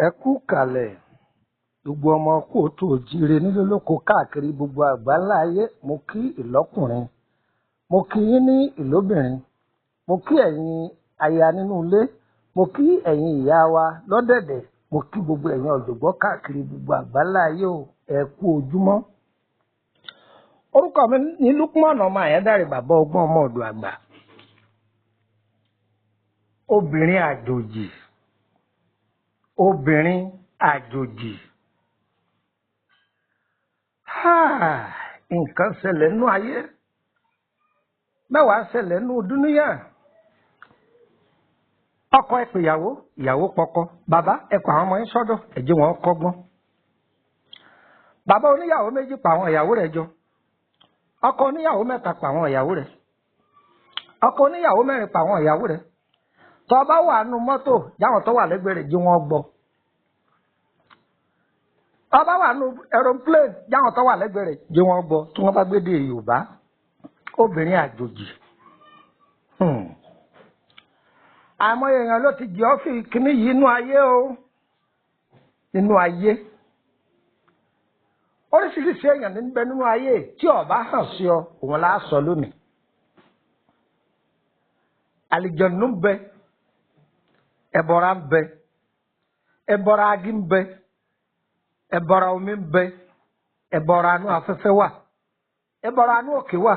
Ẹ kú kalẹ̀ gbogbo ọmọ kóòtù òjíire nílé lóko káàkiri gbogbo àgbáńlá ayé. Mo kí ìlọ́kùnrin, mo kí yín ní ìlóbìnrin, mo kí ẹ̀yin aya nínú ilé, mo kí ẹ̀yin ìyá wa lọ́dẹ̀dẹ̀, mo kí gbogbo ẹ̀yin ọ̀jọ̀gbọ́n káàkiri gbogbo àgbáńlá ayé o. Ẹ kú ojúmọ́. Orúkọ mi ní Lukman ọmọ Àyándàrè, bàbá ọgbọ́n ọmọ ọ̀dọ̀ àgbà. Obìnrin àjòjì, obìnrin àjòjì. Nǹkan ṣẹlẹ̀ nínú ayé, mẹ́wàá ṣẹlẹ̀ nínú dúníyà. Ọkọ ẹ pè ìyàwó, ìyàwó pọkọ. Bàbá ẹ kọ àwọn ọmọ yín sọ́dọ̀, ẹ jẹ́ wọn kọ́gbọ́n. Bàbá oníyàwó méjì pa àwọn ìyàwó rẹ̀ jọ. Ọkọ oníyàwó mẹ́ta pa àwọn ìyàwó rẹ̀. Ọkọ oníyàwó mẹ́rin pa àwọn ìyàwó rẹ̀. Tó bá wà nù mọ́tò, jáwọn tó wà lẹ́gbẹ̀ẹ́ rẹ̀ jí wọ́n gbọ́. Tó bá wà nù aeroplane, jáwọn tó wà lẹ́gbẹ̀ẹ́ rẹ̀ jí wọ́n gbọ́. Tí wọ́n bá gbé dé Yorùbá, obìnrin àjòjì. Àmọ́ èèyàn ló ti jẹ́ ọ́fì kíní yìí nínú ayé o. Nínú ayé. Oríṣiríṣi èèyàn ní bẹ nínú ayé tí ó bá hàn sí ọ, òun la sọ lónìí. Àlìjọ̀nù ń bẹ, ẹbọra ń bẹ, ẹbọra agi ń bẹ, ẹbọra omi ń bẹ, ẹbọra anú afẹ́fẹ́ wà, ẹbọra anú òkè wà,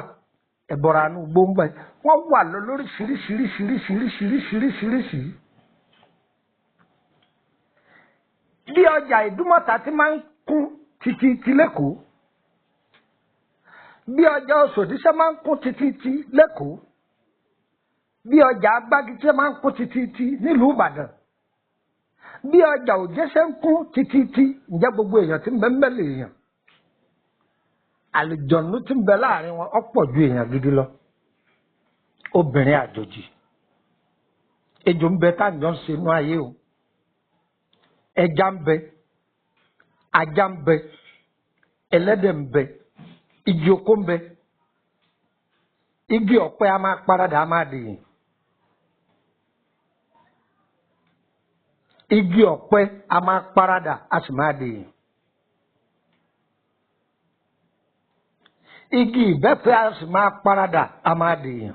ẹbọra anú igbó ń bẹ. Wọ́n wà lọ lóríṣiríṣiríṣiríṣiríṣiríṣiríṣi. Bí ọjà Ìdúmọ̀tà ti máa ń kún títí ti lẹ́kọ̀ọ́, bí ọjà Òṣòdì ṣe máa ń kún títí ti lẹ́kọ̀ọ́, bí ọjà Agbági ṣe máa ń kún títí ti nílùú Ìbàdàn, bí ọjà Òjé ṣe ń kún títí ti. Ǹjẹ́ gbogbo èèyàn tí ń bẹ ń bẹ lè yàn? Àlùjọ̀nú tí ń bẹ láàrin wọn ọ̀pọ̀ ju èèyàn gidi lọ. Obìnrin àjòjì. Ejò ń bẹ táǹjọ́ ń ṣe inú ayé o. Ẹja ń bẹ, ajá ń bẹ, ẹlẹ́dẹ̀ ń bẹ, igi oko ń bẹ. Igi ọ̀pẹ a máa paradà, a máa dìyìn. Igi ọ̀pẹ a máa paradà, a sì máa dìyìn. Igi ìbẹ́pẹ a sì máa paradà, a máa dìyàn.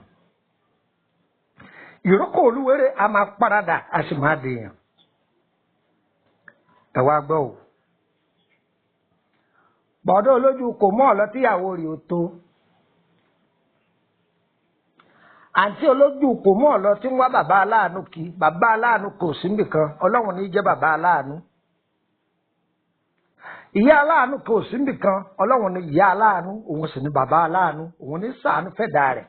Ìrókò olúwere a máa paradà, a sì máa dìyàn. Ẹ wá gbọ́ o. Bọ̀dọ̀ olójú kò mọ́ ọ̀lọ́ tíyàwó rẹ̀ ó tó. Àǹtí olójú kò mọ́ ọ̀lọ́ tí ń wá bàbá aláàánú kí. Bàbá aláàánú kò sí nìkan. Ọlọ́run ní í jẹ́ bàbá aláàánú. Ìyá aláàánú kò sí nìkan, Ọlọ́run ni ìyá aláàánú, òun sì ni bàbá aláàánú, òun ní ṣàánú fẹ̀dá rẹ̀.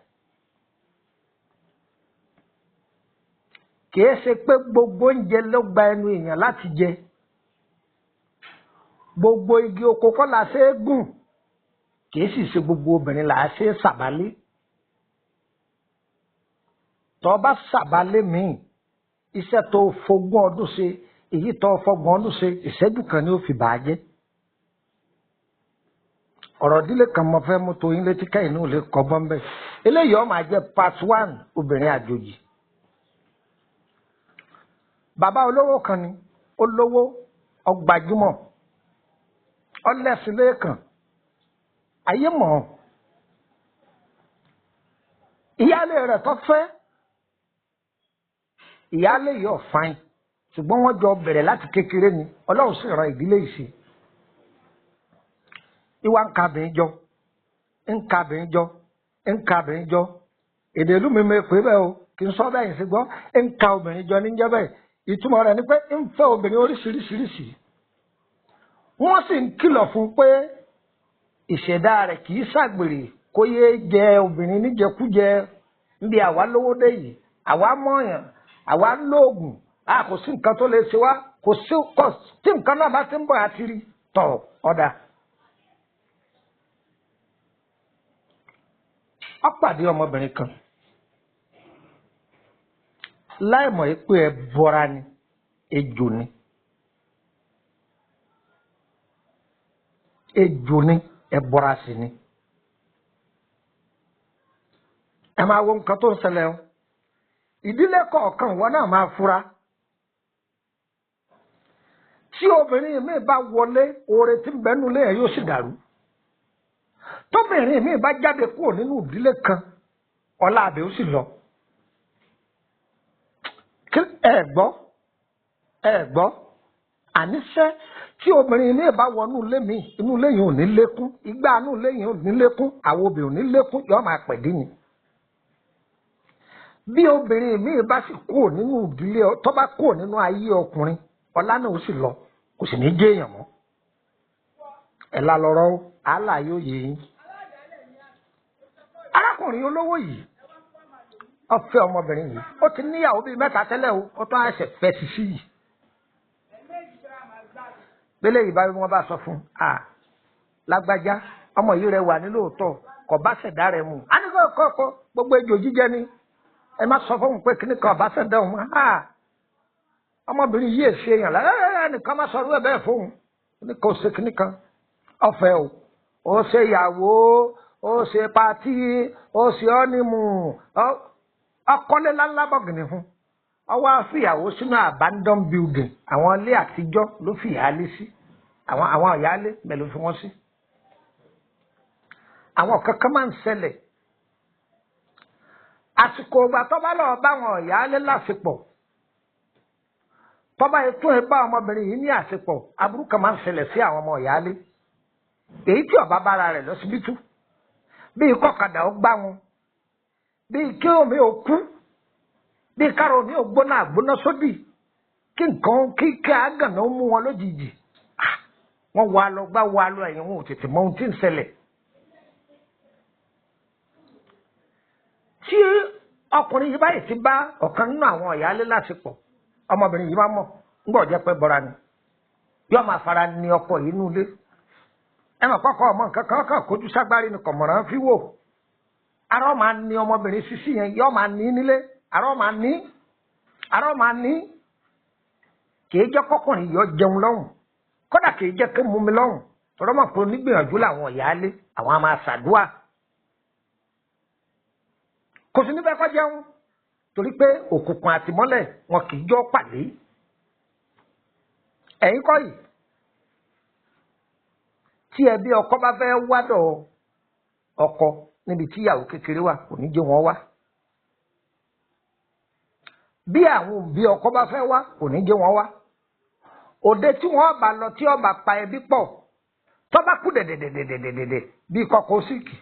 Kìí ṣe pé gbogbo oúnjẹ ló gba ẹnu èèyàn láti jẹ. Gbogbo igi oko kọ́ la ṣe é gùn, kìí sì ṣe gbogbo obìnrin là á ṣe é ṣàbálé. Tọ́ bá ṣàbálé míì, iṣẹ́ tó fogún ọdún ṣe, èyí tó fọgbọ̀n ọdún ṣe, ìṣẹ́jú kan ni ó fi bàá jẹ́. Ọ̀rọ̀ ìdílé kan mo fẹ́ mú tó yín létí kẹ́yìn náà lè kọ́gbọ́n bẹ́ẹ̀. Eléyìí ó máa jẹ́ part 1 obìnrin àjòjì. Bàbá olówó kan ni, olówó, ọgbàjúmọ̀, ọlẹ́sìn lẹ́ẹ̀kan, ayé mọ̀ ọ́n. Ìyáálé rẹ̀ tó fẹ́, ìyáálé yìí ò fain, ṣùgbọ́n wọ́n jọ bẹ̀rẹ̀ láti kékeré ni, Ọlọ́run sì ran ìdílé yìí ṣe. Ìwà ń kabìnrin jọ, ń kabìnrin jọ, ń kabìnrin jọ. Èdè ìlú mi mi pè bẹ́ẹ̀ o, kì í sọ bẹ́ẹ̀ yìí sí gbọ́, ń ka obìnrin jọ níjẹ́ bẹ́ẹ̀. Ìtumọ̀ rẹ̀ ni pé ń fẹ́ obìnrin oríṣiríṣiríṣi. Wọ́n sì ń kìlọ̀ fún pé ìṣẹ̀dá rẹ̀ kì í ṣàgbèrè kó yéé jẹ obìnrin níjẹkújẹ. Níbi àwa lówó dé yìí, àwa mọ̀ọ́yàn, àwa lóògùn, a kò sí nǹkan tó lè ṣe wá, kò sí kò tí nǹkan náà bá ti ń bọ̀ àti rí tọ̀ ọ̀dà. Ó pàdé ọmọbìnrin kan láìmọ̀ yìí pé ẹ bọra ni, ejò ni. Ejò ni, ẹ bọra sí ni. Ẹ máa wo nǹkan tó ń ṣẹlẹ̀ o. Ìdílé kọ̀ọ̀kan ìwọ náà máa fura. Tí obìnrin mi bá wọlé, oore tí ń bẹ nínú ilé yẹn yóò sì dàrú. Tóbìnrin mi bá jáde kúrò nínú ìdílé kan, ọlá àbẹ̀ ó sì lọ. Ẹ gbọ́, ẹ gbọ́, àníṣe tí obìnrin mi bá wọnú ilé mi, inú ilé yìí ò ní lékún, igbá inú ilé yìí ò ní lékún, àwọn obìnrin ò ní lékún, yóò máa pẹ̀dí ni. Bí obìnrin mi bá sì kúrò nínú ìdílé, tó bá kúrò nínú ayé ọkùnrin, ọlá náà ó sì lọ, kò sì ní jẹ́ èèyàn mọ́. Ẹ̀ la lọ́rọ́ o, àálà yóò yé yín. Arákùnrin olówó yìí, ó fẹ́ ọmọbìnrin yìí, ó ti níyàwó bíi mẹ́ta tẹ́lẹ̀ o, ó tún àṣẹ fẹ́ sisi yìí. Bẹ́lẹ̀ yìí bá wọ́n bá sọ fún a, lágbájá, ọmọ yìí rẹ wà nílòótọ́, kò bá ṣẹ̀dá rẹ̀ mu. A ní kó kó kó gbogbo ejò jíjẹ ni. Ẹ má sọ fún un pé kíní kan bá ṣẹ̀dá òun. Ọmọbìnrin yìí èsì èèyàn lára nìkan má sọ ọdún ẹ̀ bẹ́ẹ̀ fóun. Ní kò ṣe kíní kan. Ọ̀fẹ́ o, ó ṣe ìyàwó, ó ṣe patí, ó ṣe ọ́nímù, ọkọ́lé ńláńlá bọ̀gìnì fún. Ọwọ́ àfìyàwó sínú abandon building, àwọn ilé àtijọ́ ló fi ìyáálé sí. Àwọn ìyáálé bẹ̀ ló fi wọ́n sí. Àwọn kankan máa ń ṣẹlẹ̀. Àsìkò ìgbà tó bá lọ bá àwọn ìyáálé lásìpọ̀, tó bá tún ẹ bá ọmọbìnrin yìí ní àsìpọ̀, aburú kan máa ń ṣẹlẹ̀ sí àwọn ọmọ ìyáálé. Èyí tí ó bá bára rẹ̀ lọ́sibítù, bíi kọ́kadà ó gbá wọn, bíi kí omi ò kú, bíi káàró omi ò gbóná àgbóná sódì, kí nǹkan kí àgànná ó mú wọn lójijì. Wọ́n wá lọ gbá wá lọ ẹ̀yìn wọn ò tètè mọ ohun tí ń ṣẹlẹ̀. Tí ọkùnrin yìí báyìí ti bá ọ̀kan nínú àwọn ìyáálé lásìpọ̀, ọmọbìnrin yìí máa mọ̀, ńgbọ́ jẹ́ pé bọ́ra ni, yóò máa fara ní ọkọ yìí nínú ilé. Ẹ mọ̀ kọ́kọ́ ọmọ nǹkan kan kàn kójú ságbárí ni kọ̀mọ̀ràn fi wò. Ara ọ̀ máa ní ọmọbìnrin sísí yẹn, yóò máa ní nílé, ara ọ̀ máa ní, ara ọ̀ máa ní. Kìí jẹ́ kọ́kùnrin yóò jẹun lọ́hùn, kódà kìí jẹ́ kí mú mi lọ́hùn. Tọ́lọ́ mọ̀ pé onígbìyànjú làwọn ìyáálé, àwọn á máa ṣàdúà. Kò sí níbẹ̀ kọ́ jẹun, torí pé òkùnkùn àtìmọ́lẹ̀ wọn kì í jọ pàdé. Ẹ̀yin kọ́ yìí, tí ẹbí ọkọ bá fẹ́ wádọ̀ ọkọ níbi tí ìyàwó kékeré wà, kò ní jẹ́ wọn wá. Bí àwọn òbí ọkọ bá fẹ́ wá, kò ní jẹ́ wọn wá. Òde tí wọ́n bá lọ tí ọba pa ẹbí pọ̀, tó bá kú dẹ̀dẹ̀dẹ̀dẹ̀dẹ̀dẹ̀ bíi kọ́kọ́ síìkì.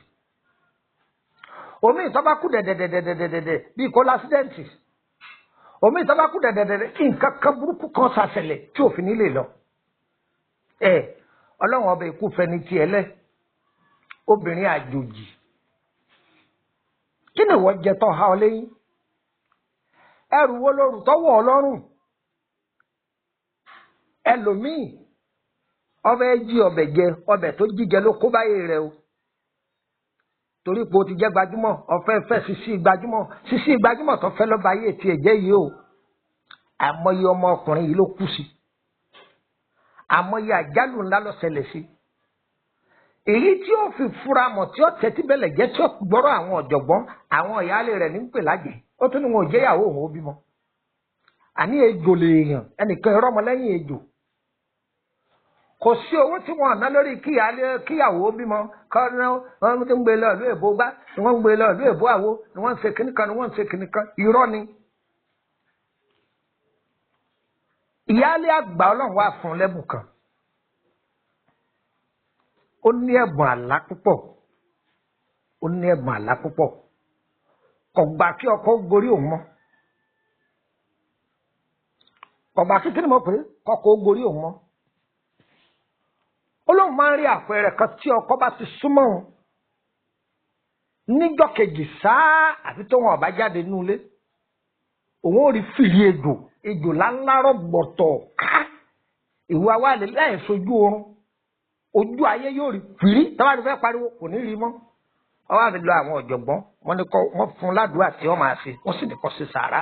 Omi tó bá kú dẹ̀dẹ̀dẹ̀dẹ̀dẹ̀dẹ̀ bíi kó lásídẹ̀ǹtì. Omi tó bá kú dẹ̀dẹ̀dẹ̀dẹ̀ kí nǹkan kan burúkú kan ṣàṣẹlẹ̀ tí òfin nílé lọ. Ẹ Ọlọ́run ọba ikú fẹni tiẹ̀ lẹ̀. Obìnrin àjòjì, kí ni wọ́n jẹ tó ha ọ lẹ́yìn? Ẹrù wo lóru tọ́wọ́ ọlọ́run? Ẹlòmíì ọbẹ̀ jí ọbẹ̀ jẹ, ọbẹ̀ tó jíjẹ ló kó báyé rẹ o. Torí pé o ti jẹ́ gbajúmọ̀, ọ̀fẹ́ fẹ́ sisi gbajúmọ̀, sisi gbajúmọ̀ tó fẹ́ lọ́ba ayé tiẹ̀ jẹ́ yìí o. Àmọye ọmọkùnrin yìí ló kú sí, àmọye àjálù ńlá ló ṣẹlẹ̀ sí. Èyí tí ó fi fura mọ̀, tí ó tẹ́tí bẹ̀lẹ̀ jẹ́, tí ó gbọ́rọ̀ àwọn ọ̀jọ̀gbọ́n, àwọn ìyáálé rẹ̀ ní ń pè lájẹ̀. Ó tún ní wọn ò jẹ́yàwó òun ó bímọ. Àní ejò lèèyàn, ẹnìkan irọ́ ọmọlẹ́yìn ejò. Kò sí owó tí wọn ná lórí kíyàwó bímọ. Kọ́nà wọn ti ń gbé lọ ìlú èbó gbá, ni wọ́n ń gbé lọ ìlú èbó àwo, ni wọ́n ń ṣe kíní kan, ni wọ́n ń ṣe kíní kan. Irọ́ ni. Ìyáálé àgbà Ọlọ́run wà fún lẹ́bùn kan. Ó ní ẹ̀bùn àlá púpọ̀. Ó ní ẹ̀bùn àlá púpọ̀. Kò gbà kí ọkọ gorí òun mọ́. Kò gbà kí kí ni mo pè é? Kọ́kọ́ ó gorí òun mọ́. Ó lóun máa ń rí àpẹẹrẹ kan tí ọkọ bá ti súnmọ́ òun níjọ́ kejì sáá, àfi tó wọn ọba jáde nínú ilé, òun ò rí fìrí ejò, ejò láńlárọ̀ gbọ̀tọ̀ ká ìwà wa lè láì sojú oorun, ojú ayé yóò rí fìrí. Tọ́wá ti fẹ́ pariwo kò ní rí mọ́. Ọwọ́ àfi lọ àwọn ọ̀jọ̀gbọ́n, wọ́n ní kọ́ wọ́n fún un ládùúgbà tí wọ́n máa ṣe, wọ́n sì ní kọ́ sí sàárà.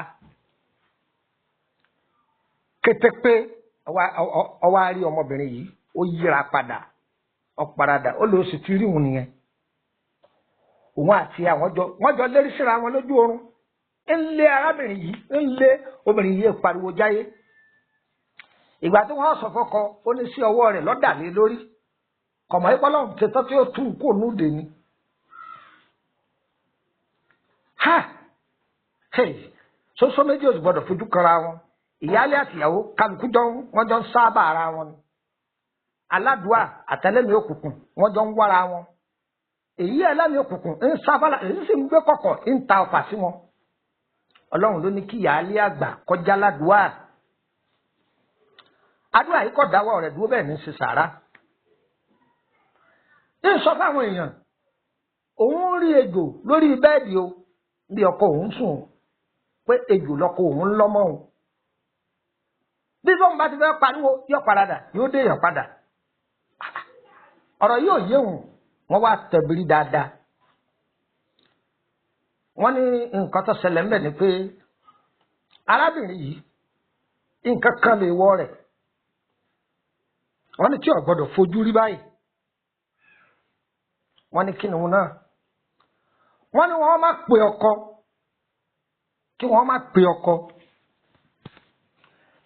Kété pé ọwọ́ á rí ọmọbìnrin yìí, ó yíra padà, ó paradà, ó lè sì ti rí òun nìyẹn. Òun àti àwọn jọ wọ́n jọ lérí síra wọn lójú oorun. Ń lé arábìnrin yìí, ń lé obìnrin yìí pariwo jáyé. Ìgbà tí wọ́n sọ fọ́kọ, ó ní sí ọwọ́ rẹ̀ lọ́dà lé lórí. Kọ̀mọ́ ìpọ́lọ́ ṣetán tí ó tú kó núde ni. Ha! Hey! Soso méjì ò sì gbọdọ̀ fojú kanra wọn. Ìyáálé àtìyàwó kálukú jọ wọ́n jọ ń sábà ara wọn ni. Aládùá àtẹlẹ́mìí òkùnkùn wọ́n jọ ń wára wọn. Èyí ẹlẹ́mìí òkùnkùn ń sábàlà, èyí sì ń gbé kọ̀kọ̀ ń ta ọfà sí wọn. Ọlọ́run ló ní kí ìyáálé àgbà kọjá ládùá. Àdúrà yìí kọ̀ dáwọ́ rẹ̀ dúró bẹ́ẹ̀ ní ṣe sàrà. Ń sọ fáwọn èèyàn, òun rí ejò lórí bẹ́ẹ̀dì o, bí ọkọ òun sùn o, pé ejò lọkọ òun ń lọ́mọ o. Bí bóun bá ti fẹ́ pariwo, yóò paradà, yóò dé èèyàn padà. Ọ̀rọ̀ yóò yé òun, wọ́n wá tẹ̀bírí dáadáa. Wọ́n ní nǹkan tó ṣẹlẹ̀ ńbẹ̀ ni pé arábìnrin yìí nǹkan kan lè wọ rẹ̀. Wọ́n ní tí ò gbọ́dọ̀ fojú rí báyìí. Wọ́n ní kí ni wọn náà? Wọ́n ní wọ́n má pe ọkọ, kí wọ́n má pe ọkọ.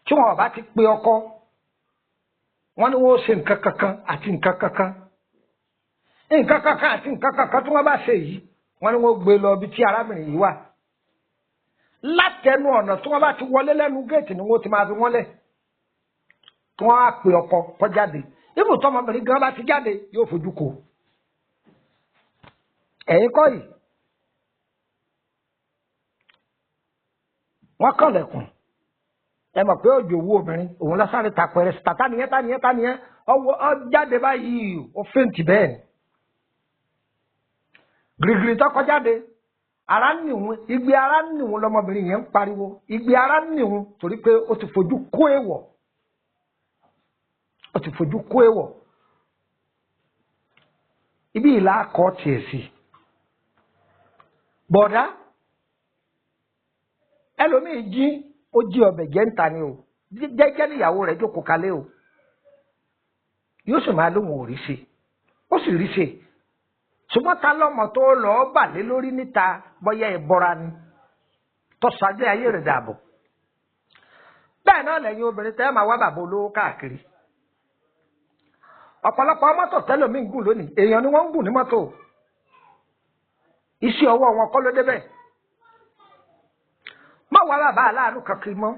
Tí wọn ò bá ti pe ọkọ, wọ́n ní wọ́n ó ṣe nǹkan kankan àti nǹkan kankan. Nǹkan kankan àti nǹkan kankan tí wọ́n bá ṣe yìí, wọ́n ní wọ́n gbé lọ ibi tí arábìnrin yìí wà. Látẹnu ọ̀nà tí wọ́n bá ti wọlé lẹ́nu géètì ni wọ́n ti máa fi wọ́n lẹ̀. Kí wọ́n á pe ọkọ kó jáde. Ibùtọ́ ọmọbìnrin gan bá ti jáde, yóò fojú ko. Ẹ̀yin kọ́ yìí, wọ́n kànlẹ̀kùn. Ẹ mọ̀ pé òjò owó obìnrin òun lọ́sàrè tapẹ̀rẹ̀ síta. Tánìyẹn tánìyẹn tánìyẹn ọwọ́ ọ jáde báyìí, ó fèǹtì bẹ́ẹ̀ ni. Gírígírí tọkọ jáde, ara ń nìhun, igbe ara ń nìhun lọmọbìnrin yẹn ń pariwo, igbe ara ń nìhun torí pé ó ti fojú kó èèwọ̀. Ó ti fojú kó èèwọ̀. Ibi ìlà akọ tiẹ̀ sí. Bọ̀dá, ẹlòmíì jí, ó jí ọbẹ̀ jẹ́ ń ta ni o. Jẹ́jẹ́ níyàwó rẹ̀ jókòó kalẹ̀ o. Yóò sì máa lóhùn ò rí ṣe. Ó sì rí ṣe. Ṣùgbọ́n ta lọ́mọ tó lọ́ọ́ bà lé lórí níta bọ́yá ìbọra ni. Tọ́sàgbé ayé rẹ̀ dàbọ̀. Bẹ́ẹ̀ náà lẹ́yìn obìnrin tẹ́ máa wá bàbá olówó káàkiri. Ọ̀pọ̀lọpọ̀ mọ́tò tẹ́lòmíì ń gùn lónìí, èèyàn ni wọ́n ń gùn ní mọ́tò. Iṣẹ́ ọwọ́ wọn kọ́ ló débẹ̀. Má wá bàbá aláàánú kankan mọ́.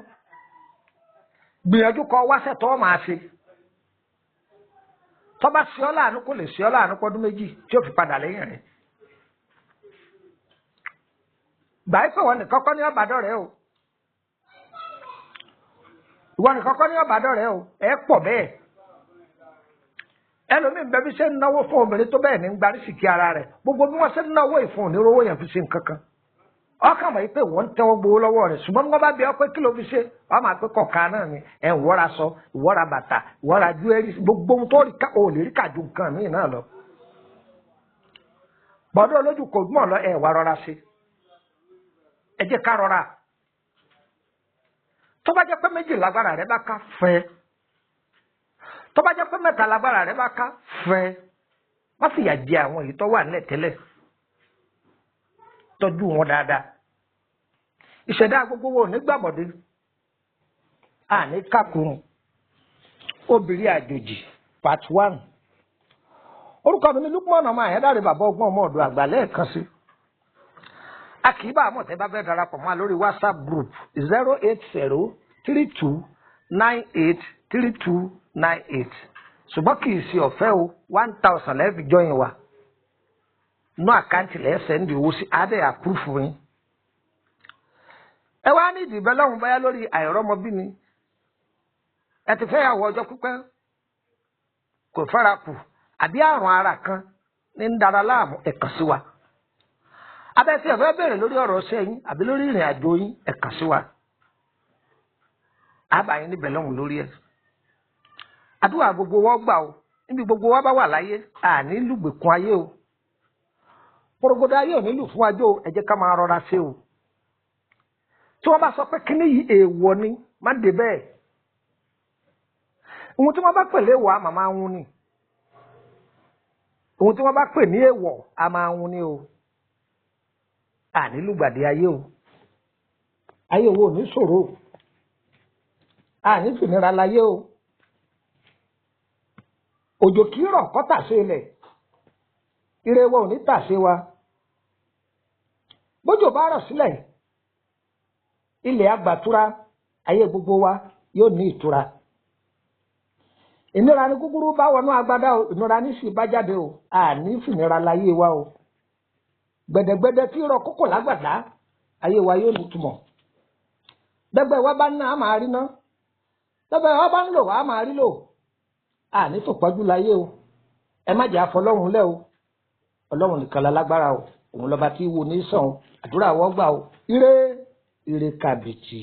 Gbìyànjú kọ wáṣẹ́ tó máa ṣe. Tó bá ṣe ọ́ láàánú kò lè ṣe ọ́ láàánú pọ́dún méjì tí ó fi padà lẹ́yìn rẹ̀. Gbà pé ìwọ nìkan kọ́ ní ọ̀bàdàn rẹ o. Ìwọ nìkan kọ́ ní ọ̀bàdàn rẹ o. Ẹ pọ̀ bẹ́ẹ̀. Ẹlòmíín bẹ́ẹ̀ bí ṣe ń náwó fún obìnrin tó bẹ́ẹ̀ ní ń gbarí sìkì ara rẹ̀, gbogbo bí wọ́n ṣe ń náwó ìfún onírówó yẹn fi ṣe nǹkan kan. Ọkàn mọ̀ yìí pé wọ́n ń tẹ́wọ́ gbowó lọ́wọ́ rẹ̀, ṣùgbọ́n wọ́n bá bí ọ pé kí ló fi ṣe, wọ́n máa pé kọ̀ọ̀kan náà ni ẹ̀ ń wọ́ra sọ, ìwọ́ra bàtà, ìwọ́ra júẹ́rì, gbogbo ohun tó ò lè rí kàjú nǹkan míì náà lọ. Bọ́dọ̀ olójú kò gbọ́n lọ, ẹ̀ wá rọra ṣe. Ẹ jẹ́ ká rọra. Tó bá jẹ́ pé méjì lágbára rẹ bá ká, fẹ́. Tó bá jẹ́ pé mẹ́ta lágbára rẹ bá ká, fẹ́. Má fìyà jẹ àwọn èyí tó wà nílẹ̀ tẹ́lẹ̀. Tọ́jú wọn dáadáa. Ìṣẹ̀dá gbogbo wo ní gbàbọ̀dé. Àní kákùrùn. Obìnrin àjòjì part 1. Orúkọ mi ni Lukman ọmọ Àyádáre, bàbá ọgbọ́n ọmọ ọ̀dọ̀ àgbà lẹ́ẹ̀kan sí. A kì í bá àmọ̀ tẹ́ bá fẹ́ darapọ̀ mọ́ lórí WhatsApp group 08032983298. Ṣùgbọ́n kì í ṣe ọ̀fẹ́ o, 1000 lẹ́ẹ̀fi join wa. Nú account lẹ́ẹ̀ send owó sí, adé approve yín. Ẹ wá ní ìdìbẹ́ lọ́hùn báyá lórí àìrọ́mọbí ni. Ẹ ti fẹ́ yàwó ọjọ́ pípẹ́, kò fẹ́ra kù, àbí àrùn ara kan ní ń dara láàmú, ẹ kàn sí wa. Abẹ́sí ẹ̀fẹ́ bẹ̀rẹ̀ lórí ọ̀rọ̀ ọṣẹ́ yín àbí lórí ìrìn àjò yín, ẹ kàn sí wa. Àbá yín níbẹ̀ lọ́hùn lórí ẹ̀. Àdúrà gbogbo wa gbà o, níbi gbogbo wa bá wà láyé, àní lùgbèkun ayé o. Porogodo ayé ò nílù fún ajó, ẹ jẹ́ ká máa rọra ṣe o. Tí wọ́n bá sọ pé kíní yìí èèwọ̀ ni, má dé bẹ́ẹ̀. Ohun tí wọ́n bá pè léèwọ̀ a màmá ń ni. Ohun tí wọ́n bá pè ní èèwọ̀ a máa ń ni o. Àní lùgbàdì ayé o. Ayé wo ò ní ṣòro. Àní fìnira láyé o. Òjò kì í rọ̀ kọ́ tàṣe ilẹ̀. Ire wa ò ní tàṣe wa. Bójò bá rọ̀ sílẹ̀, ilẹ̀ àgbàtura, ayé gbogbo wa yóò ní ìtura. Ìnira ni kúkúrú bá wọnú agbádá o, ìnira ní sì bá jáde o. Àní fìnira láyé wa o. Gbẹ̀dẹ̀gbẹ̀dẹ̀ tí rọ kókò lágbàdá, ayé wa yóò nítumọ̀. Bẹ́gbẹ́ wa bá ń ná, a máa rí ná. Bẹ́gbẹ́ wa bá ń lò, a máa rí lò. Àní fòpọ́jú láyé o. Ẹ má jẹ́ àfọlọ́run lẹ́ o. Ọlọ́run nìkan la lágbára o. Òun lọ́ba tí wo ní sàn o. Àdúrà wọ́n gbà o. Ire ire kàbìtì.